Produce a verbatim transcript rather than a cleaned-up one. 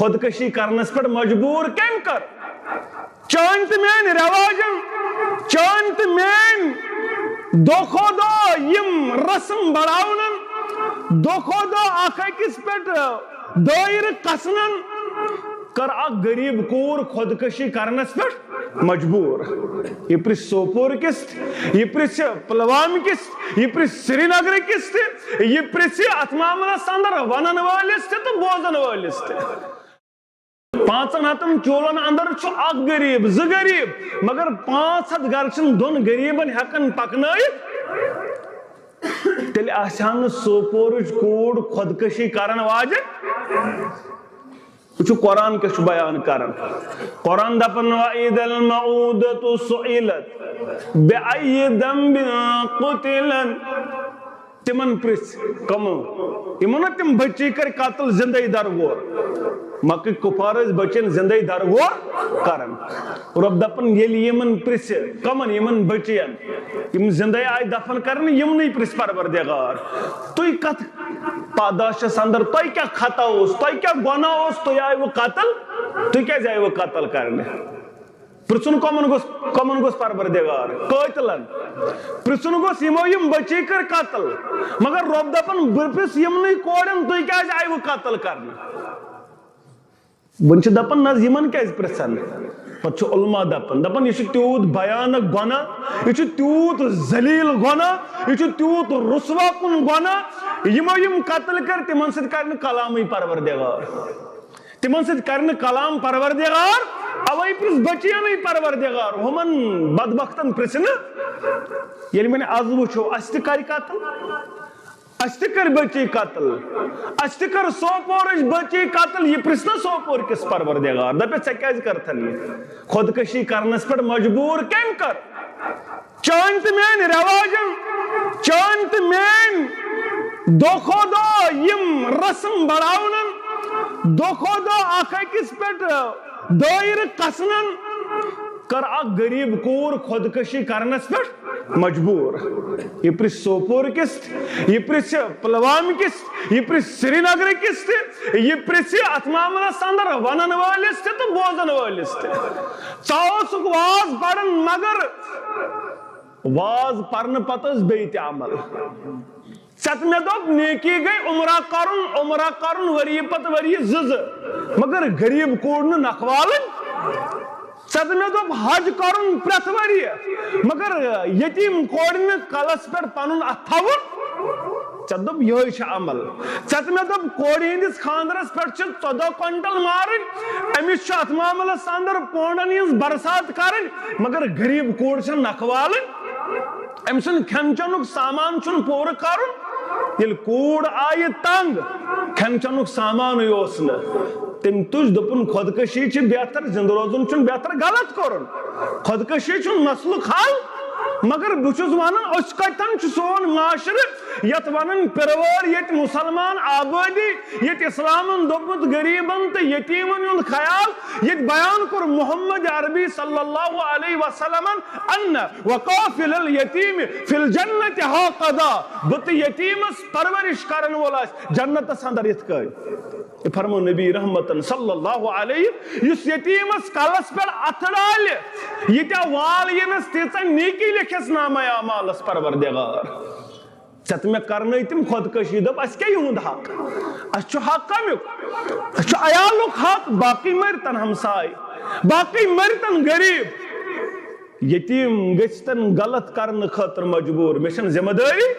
خودکشی کرنس پٮ۪ٹھ مجبور کٔمۍ کٔر؟ چٲنۍ تہٕ میٲنۍ رٮ۪واجن، چٲنۍ تہٕ میٲنۍ دۄہ کھۄتہٕ دۄہ یِم رسم بڑاونن، دۄہ کھۄتہٕ دۄہ اکھ أکِس پٮ۪ٹھ دٲیرٕ کسنن، کٔر اکھ غریب کوٗر خودکشی کرنس پٮ۪ٹھ مجبور۔ یہِ پرژھ سوپور کِس تہِ، یہِ پرژھ پلوام کِس تہِ، یہِ پرژھ سرینگر کِس تہِ، یہِ پرژھ اتھ معاملس اندر ونن وٲلِس تہِ تہٕ بوزن وٲلِس تہِ۔ پانٛژن ہتن چولن اندر چھُ اکھ غریب، زٕ غریب، مگر پانٛژھ ہتھ گرٕ چھِنہٕ دۄن غریبن ہٮ۪کان پکنٲیِتھ۔ تیٚلہِ آسہِ ہا نہٕ سوپورٕچ کوٗر خودکشی کرن واجٮ۪ن۔ وٕچھِو، قرآن کیٛاہ چھُ بیان کران۔ قرآن دپان، "وَإِذَا الْمَوْءُودَةُ سُئِلَتْ بِأَيِّ ذَنبٍ قُتِلَتْ۔" تِمن پرژھ، کمو؟ یِمو نہ تِم بچی کٔرۍ قتل زندے درگور۔ مکٕکۍ کفار ٲسۍ بچین زندے درگور کران۔ رۄب دپان، ییٚلہِ یِمن پرژھ، کمن؟ یِمن بچین، یِم زندے آیہِ دفن کرنہٕ، یِمنٕے پرژھ پروردگار، تُہۍ کتھ پاداشس اندر، تۄہہِ کیٛاہ خطا اوس، تۄہہِ کیٛاہ گۄناہ اوس، تُہۍ آیوٕ قتل، تُہۍ کیٛازِ آیوٕ قتل کرنہٕ؟ پرژھُن کمن گوٚژھ، کمن گوٚژھ پروردگار؟ قٲتلن۔ پرژھُن گوٚژھ یِمو یِم بچی کٔر قتل۔ مگر رۄب دپان، بہٕ پرژھ یِمنٕے کورٮ۪ن، تُہۍ کیٛازِ آیوٕ قتل کرنہٕ؟ وۄنۍ چھِ دپان، نہ حظ، یِمن کیٛازِ پرژھن؟ پتہٕ چھُ علماء دپان، دپان، یہِ چھُ تیوٗت بھیانک گۄناہ، یہِ چھُ تیوٗت ذلیل گۄناہ، یہِ چھُ تیوٗت رسوا کُن گۄناہ، یِمو یِم قتل کٔر، تِمن سۭتۍ کرِ نہٕ کلامٕے پروردگار۔ تِمن سۭتۍ کرِ نہٕ کلام پروردگار، اوے پرژھ بچینٕے پروردگار، ہُمن بدبختن پرژھ نہٕ۔ ییٚلہِ وۄنۍ از وٕچھو، اسہِ تہِ کرِ قتل، اسہِ تہِ کٔر بچی قتل، اسہِ تہِ کٔر سوپورٕچ بچی قتل، یہِ پرژھ نہ سوپور کِس پروردگار، دپٮ۪س، ژےٚ کیٛازِ کٔرتھن یہِ؟ خودکشی کرنس پٮ۪ٹھ مجبور کٔمۍ کٔر؟ چٲنۍ تہٕ میٲنۍ رٮ۪واجن، چٲنۍ تہٕ میٲنۍ دۄہ کھۄتہٕ دۄہ یِم رسم بڑاونن، دۄہ کھۄتہٕ دۄہ اکھ أکِس پٮ۪ٹھ دٲیرٕ کسنن، کٔر اکھ غریب کوٗر خودکشی کرنس پٮ۪ٹھ مجبور۔ یہِ پرژھ سوپور کِس تہِ، یہِ پرژھ پلوام کِس تہِ، یہِ پرژھ سرینگر کِس تہِ، یہِ پرژھ اتھ معاملس اندر ونن وٲلِس تہِ تہٕ بوزن وٲلِس تہِ۔ ژٕ اوسُکھ واز پران، مگر واز پرنہٕ پتہٕ ٲس بیٚیہِ تہِ عمل۔ ژےٚ تہٕ مےٚ دوٚپ، نیکی گٔے عمرہ کرُن، عمرہ کرُن ؤری پتہٕ ؤری زٕ زٕ، مگر غریب کوٗر نہٕ نکھوالٕنۍ۔ ژےٚ تہٕ مےٚ دوٚپ، حج کرُن پرٛٮ۪تھ ؤری، مگر یتیٖم کورِ نہٕ کلس پٮ۪ٹھ پنُن اتھ تھاوُن۔ ژےٚ دوٚپ، یِہوٚے چھُ عمل۔ ژےٚ تہٕ مےٚ دوٚپ، کورِ ہٕنٛدِس خانٛدرس پٮ۪ٹھ چھِ ژۄداہ کوینٹل مارٕنۍ، أمِس چھُ اتھ معاملس اندر پونڈن ہٕنٛز برسات کرٕنۍ، مگر غریب کوٗر چھےٚ نکھوالٕنۍ۔ أمۍ سُنٛد کھٮ۪ن چٮ۪نُک سامان چھُنہٕ پوٗرٕ کرُن۔ ییٚلہِ کوٗر آیہِ تنگ، کھٮ۪ن چٮ۪نُک سامانٕے اوس نہٕ۔ تٔمۍ تُج، دوٚپُن، خۄدکٔشی چھِ بہتر، زِنٛدٕ روزُن چھُنہٕ بہتر، غلط کوٚرُن۔ خۄدکٔشی چھُنہٕ مسلُک حل، مگر بہٕ چھُس ونان، أسۍ کتٮ۪ن چھُ سون معاشرٕ، یتھ ونان پِرٕ وٲر، ییٚتہِ مُسلمان آبٲدی، ییٚتہِ اسلامن دوٚپمُت غریبن تہٕ یتیمن ہُنٛد خیال، ییٚتہِ بیان کوٚر محمد عربی صلی اللہ علیہ وسلمن، ان وقافل الیتیم فی الجنت ہکذا، بہٕ تہٕ یتیمس پرورش کرن وول آسہِ جنتس اندر یِتھ کٔنۍ۔ یہِ فرمو نبی رحمتن صلی اللہ علیہ، یُس یتیمس کلس پٮ۪ٹھ اتھٕ ڈالہِ، ییٖتیٛاہ وال یِنس، تیٖژاہ نیکی لیکھٮ۪س نامہ اعمالس پروردگار۔ ژےٚ تہٕ مےٚ کرنٲے تِم خۄدکٔشی، دوٚپ، اَسہِ کیٛاہ یِہُنٛد حق؟ اَسہِ چھُ حق کَمیُک؟ اَسہِ چھُ عیالُک حق، باقٕے مٔرۍ تَن ہمساے، باقٕے مٔرۍ تَن غریٖب۔ یتیٖم گٔژھۍ تَن غلط کرنہٕ خٲطرٕ مجبوٗر، مےٚ چھَنہٕ ذمہٕ دٲری۔